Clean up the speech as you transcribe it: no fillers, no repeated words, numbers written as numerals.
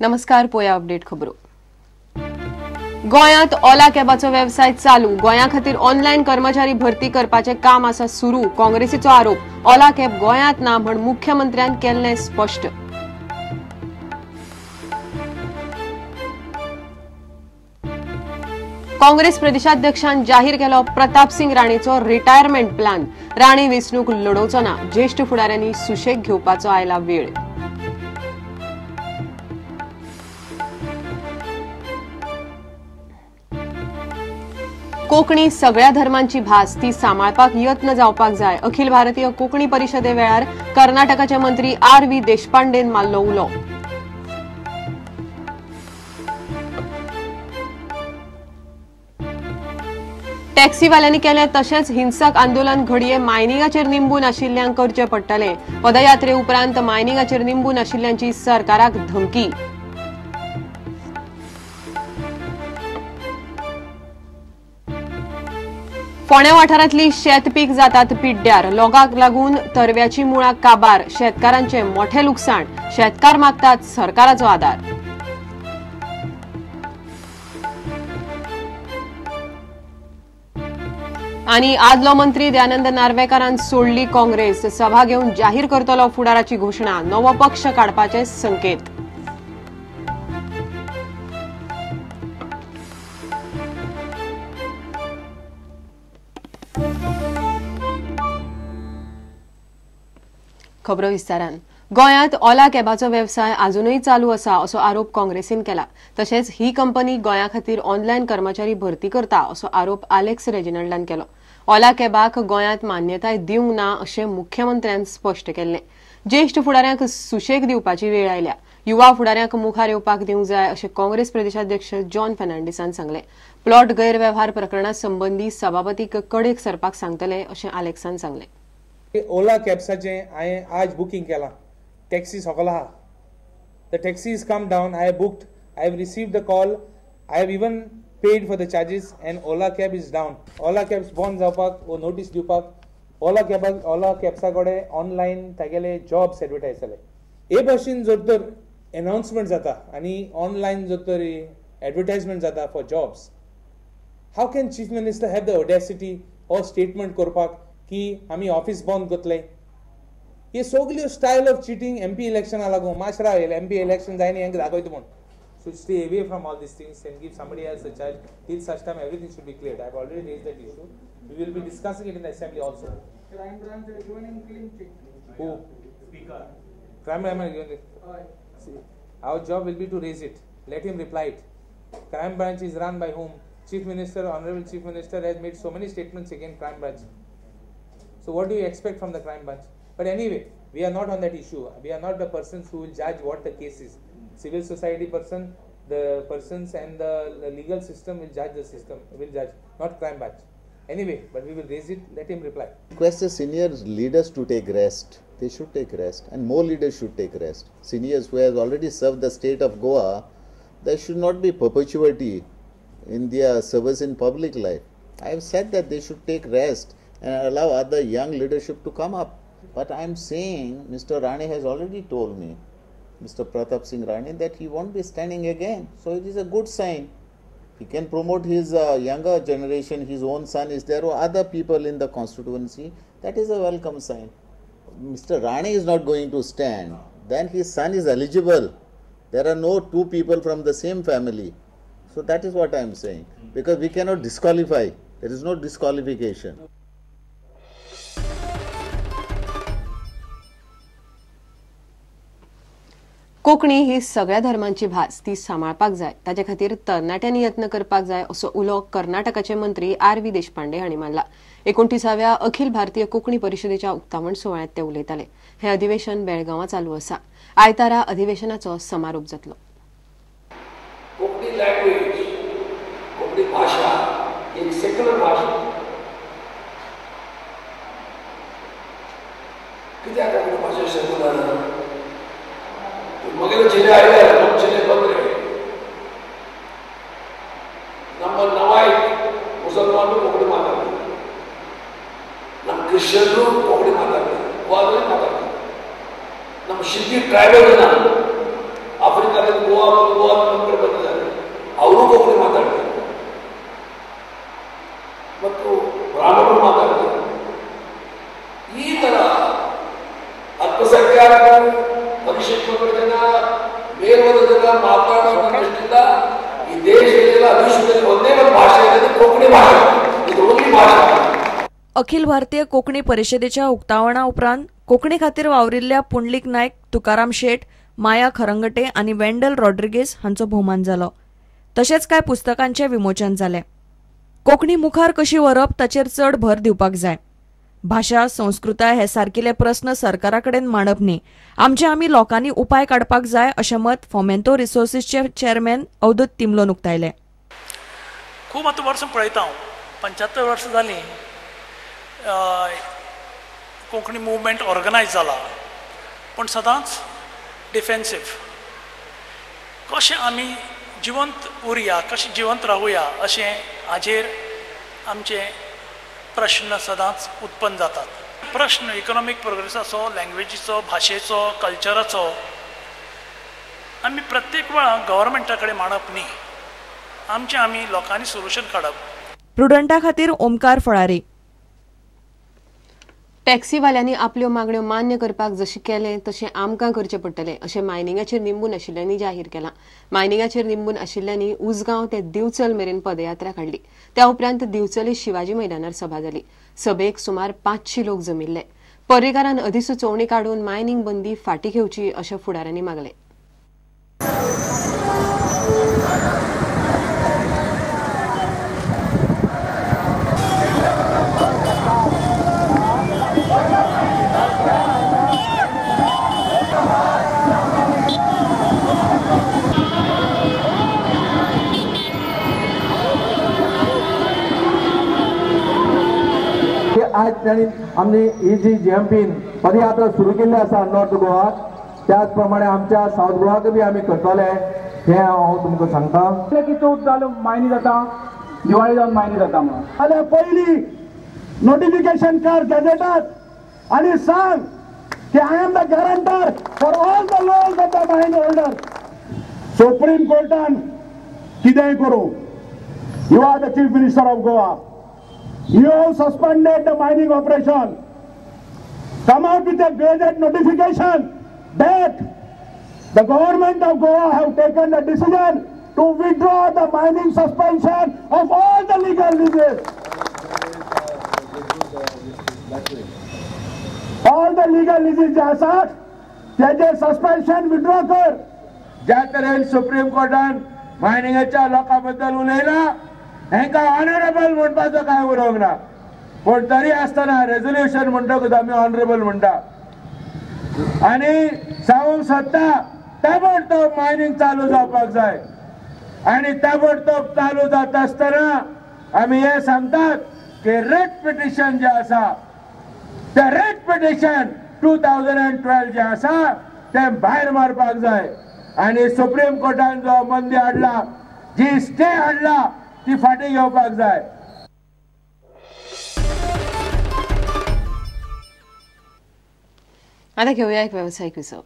नमस्कार, पोया अपडेट खबरो. गोंयांत ओला कॅबाचो वेवसाय चालू. गोंया खातीर ऑनलायन कर्मचारी भरती करपाचें काम आसा सुरू. काँग्रेसीचो आरोप. ओला कॅब गोंयांत ना म्हण मुख्यमंत्र्यान केल्लें स्पश्ट. काँग्रेस प्रदेशाध्यक्षान जाहीर केलो प्रताप सिंग राणेचो रिटायरमेंट प्लान. राणे वेंचणूक लडोवचो ना. ज्येश्ठ फुडाऱ्यांनी सुशेग घेवपाचो आयला वेळ. कोंकणी सगळ्या धर्मांची भास, ती सांबाळपाक यत्न जावपाक जाय. अखिल भारतीय कोंकणी परिशदे वेळार कर्नाटकाचे मंत्री आर व्ही देशपांडेन मारलो उलो. टॅक्सीवाल्यांनी केलें तशेंच हिंसक आंदोलन घडये मायनिंगाचेर निंबून आशिल्ल्यांक करचें पडटलें. पदयात्रे उपरांत मायनिंगाचेर निंबून आशिल्ल्यांची सरकाराक धमकी. फोंड्या वाठारांतली शेत पीक जातात पिड्ड्यार. लोकांक लागून तरव्याची मुळां काबार. शेतकारांचें मोठें लुकसाण. शेतकार मागतात सरकाराचो आदार. आनी आदलो मंत्री दयानंद नार्वेकारान सोडली काँग्रेस. सभा घेवन जाहीर करतलो फुडाराची घोशणा. नवो पक्ष काडपाचे संकेत. खबरो विस्तारान. गोंयांत ओला कॅबाचो वेवसाय अजुनूय चालू आसा असो आरोप काँग्रेसीन केला. तशेंच ही कंपनी गोंया खातीर ऑनलायन कर्मचारी भरती करता असो आरोप आलेक्स रेजिनाल्डान केलो. ओला कॅबाक गोंयांत मान्यताय दिवंक ना अशें मुख्यमंत्र्यान स्पश्ट केल्लें. ज्येश्ठ फुडाऱ्यांक सुशेग दिवपाची वेळ आयल्या. युवा फुडाऱ्यांक मुखार येवपाक दिवंक जाय अशें काँग्रेस प्रदेशाध्यक्ष जॉन फर्नांडीसान सांगलें. प्लॉट गैरवेव्हार प्रकरणा संबंदी सभापतीक कडेक सरपाक सांगतले अशें आलेक्सान सांगलें. ओला कॅब्साचें हांवें आज बुकींग केलां. टॅक्सी सकल आहा. The taxi is come down. I have booked, I have received the call, I have even paid for the charges and Ola cab is down. Ola cabs बंद जावपाक वो नोटीस दिवपाक ओला कॅबाक ओला कॅब्सा कडेन ऑनलायन तागेले jobs advertise जाले. हे भाशेन जर तर एनावन्समेंट जाता आनी ऑनलायन जर तर एडवर्टायजमेंट जाता for jobs, how can chief minister have the audacity हो स्टेटमेंट करपाक की आमी ऑफिस बंद करतले? हे सगल्यो style of cheating M P इलेक्शना लागून माशरा येयले. एम पी इलेक्शन जायना हेंकां दाखयता म्हूण. Should stay away from all these things and give somebody else a charge till such time everything should be cleared. I have already raised that issue. We will be discussing it in the assembly also. Crime branch has given him clean chit. Who? Speaker. Crime branch has given it. See, our job will be to raise it. Let him reply it. Crime branch is run by whom? Chief Minister, Honorable Chief Minister has made so many statements against crime branch. So what do you expect from the crime branch? But anyway, we are not on that issue. We are not the persons who will judge what the case is. Civil society person, the persons and the legal system will judge the system, will judge, not crime branch. Anyway, but we will raise it, let him reply. Request the senior leaders to take rest. They should take rest and more leaders should take rest. Seniors who have already served the state of Goa, there should not be perpetuity in their service in public life. I have said that they should take rest and allow other young leadership to come up. But I am saying, Mr. Rane has already told me, Mr. Pratap Singh Rane, that he won't be standing again. So it is a good sign. He can promote his younger generation, his own son is there, or other people in the constituency. That is a welcome sign. Mr. Rane is not going to stand. Then his son is eligible. There are no two people from the same family. So that is what I am saying. Because we cannot disqualify. There is no disqualification. Konkani ही सगळ्या धर्मांची भास, ती सांबाळपाक जाय. ताजे खातीर तरणाट्यांनी यत्न करपाक जाय असो उलो कर्नाटकाचे मंत्री आर व्ही देशपांडे हांणी मारला. 29व्या अखिल भारतीय कोंकणी परिशदेच्या उक्तावण सुवाळ्यांत ते उलयताले. हे अधिवेशन बेळगांवां चालू आसा. आयतारा अधिवेशनाचो समारोप जातलो. कोंकणी लँग्वेज, कोंकणी भाशा एक सेक्युलर भाशा. कित्याक कोंकणी भाशा सेक्युलर? मगेले जिल्हे आयले, ನಮ್ಮ ಜಿಲ್ಲೆ ಬಂದರೆ ನಮ್ಮ ನವಾಯ್ ಮುಸಲ್ಮಾನರು कोंकणी ಮಾತಾಡ್ತಾರೆ, ನಮ್ಮ ಕ್ರಿಶ್ಚಿಯನ್ರು कोंकणी ಮಾತಾಡ್ತಾರೆ, ಗೋವಾದಲ್ಲಿ ಮಾತಾಡ್ತಾರೆ, ನಮ್ಮ ಸಿದ್ದಿ ಟ್ರೈಬಲ್ ಜನ ಆಫ್ರಿಕಾದಲ್ಲಿ ಗೋವಾ ಮತ್ತು ಬ್ರಾಹ್ಮಣರು ಮಾತಾಡ್ತಾರೆ. ಈ ಥರ ಅಲ್ಪಸಂಖ್ಯಾತರು, ಪರಿಶಿಷ್ಟ ಜನ, ಮೇಲ್ವರ್ಗದ ಜನ ಮಾತಾಡೋ ದೃಷ್ಟಿಯಿಂದ ಈ ದೇಶದಲ್ಲೆಲ್ಲ ವಿಶ್ವದಲ್ಲಿ ಒಂದೇ ಒಂದು ಭಾಷೆ ಇದೆ, कोंकणी भाषा. ಇದು ಓನ್ಲಿ ಭಾಷಾ. अखिल भारतीय कोंकणी परिशदेच्या उक्तावणा उपरांत कोंकणी खातीर वावरिल्ल्या पुंडलीक नायक, तुकाराम शेट, माया खरंगटे आनी वेंडल रॉड्रिगेज हांचो भोवमान जालो. तशेंच कांय पुस्तकांचें विमोचन जालें. कोंकणी मुखार कशी व्हरप ताचेर चड भर दिवपाक जाय. भाशा, संस्कृताय हे सारकिले प्रस्न सरकारा कडेन मांडप न्ही, आमचे आमी लोकांनी उपाय काडपाक जाय अशें मत फोमेंतो रिसोर्सीसचे चेअरमॅन अवधूत तिमलोन उक्तायलें. खूब आतां वर्सां पळयता हांव, 75 वर्सां जालीं कोंकणी मुवमेंट ऑर्गनायज जाला, पूण सदांच डिफेन्सीव. कशें आमी जिवंत उरया, कशें जिवंत रावया अशें हाजेर आमचे प्रश्न सदांच उत्पन्न जातात. प्रश्न इकॉनॉमीक प्रोग्रेसाचो, लँग्वेजीचो, भाशेचो, कल्चराचो आमी प्रत्येक वेळा गव्हर्मेंटा कडेन मांडप न्ही, आमचें आमी लोकांनी सोल्युशन काडप. प्रुडंटा खातीर ओमकार फळारी. टॅक्सीवाल्यांनी आपल्यो मागण्यो मान्य करपाक जशें केलें तशें आमकां करचें पडटलें अशें मायनिंगाचेर निंबून आशिल्ल्यांनी जाहीर केलां. मायनिंगाचेर निंबून आशिल्ल्यांनी उजगांव ते दिवचल मेरेन पदयात्रा काडली. त्या उपरांत दिवचले शिवाजी मैदानार सभा जाली. सभेक सुमार 500 लोक जमिल्ले. पर्रीकारान अधिसुचोवणी काडून मायनिंग बंदी फाटीं घेवची अशें फुडाऱ्यांनी मागलें. आज तांणी आमी ही जी जीएमपीन पदयात्रा सुरू केल्ली आसा नॉर्थ गोवाक, त्याच प्रमाणे आमच्या सावथ गोवाक बी आमी करतले हें हांव तुमकां सांगता. की चवथ जालो मायनी जाता, दिवाळी जावन मायनी जाता म्हणून जाल्यार पयली नोटिफिकेशन कर गॅझेटात आनी सांग की I am the guarantor for all the loans of the mine holder. Supreme कोर्टान कितेंय करूं, you are the chief minister of Goa. You have suspended the mining operation. Come out with a gazette notification that the government of Goa have taken the decision to withdraw the mining suspension of all the legal leases. All the legal leases जे आसात त्याचे suspension withdraw कर. ज्या तरेन supreme कोर्टान मायनिंगाच्या लोकां बद्दल उलयला, हेंका honourable म्हणपाचो काय उरोवंक ना, पूण तरी आसतना रेजोल्युशन म्हणटकूच आमी ऑनरेबल म्हणटा आनी सांगूंक सोदता ताबडतोब मायनिंग चालू जावपाक जाय. आनी ताबडतोब चालू जाता आसतना आमी हें सांगतात की रेट पिटिशन जें आसा तें रेट पिटिशन 2012 जें आसा तें भायर मारपाक जाय. आनी सुप्रीम कोर्टान जो बंदी हाडला, जी स्टे हाडला ती फाटीं घेवपाक जाय. आता घेऊया एक व्यावसायिक विसव.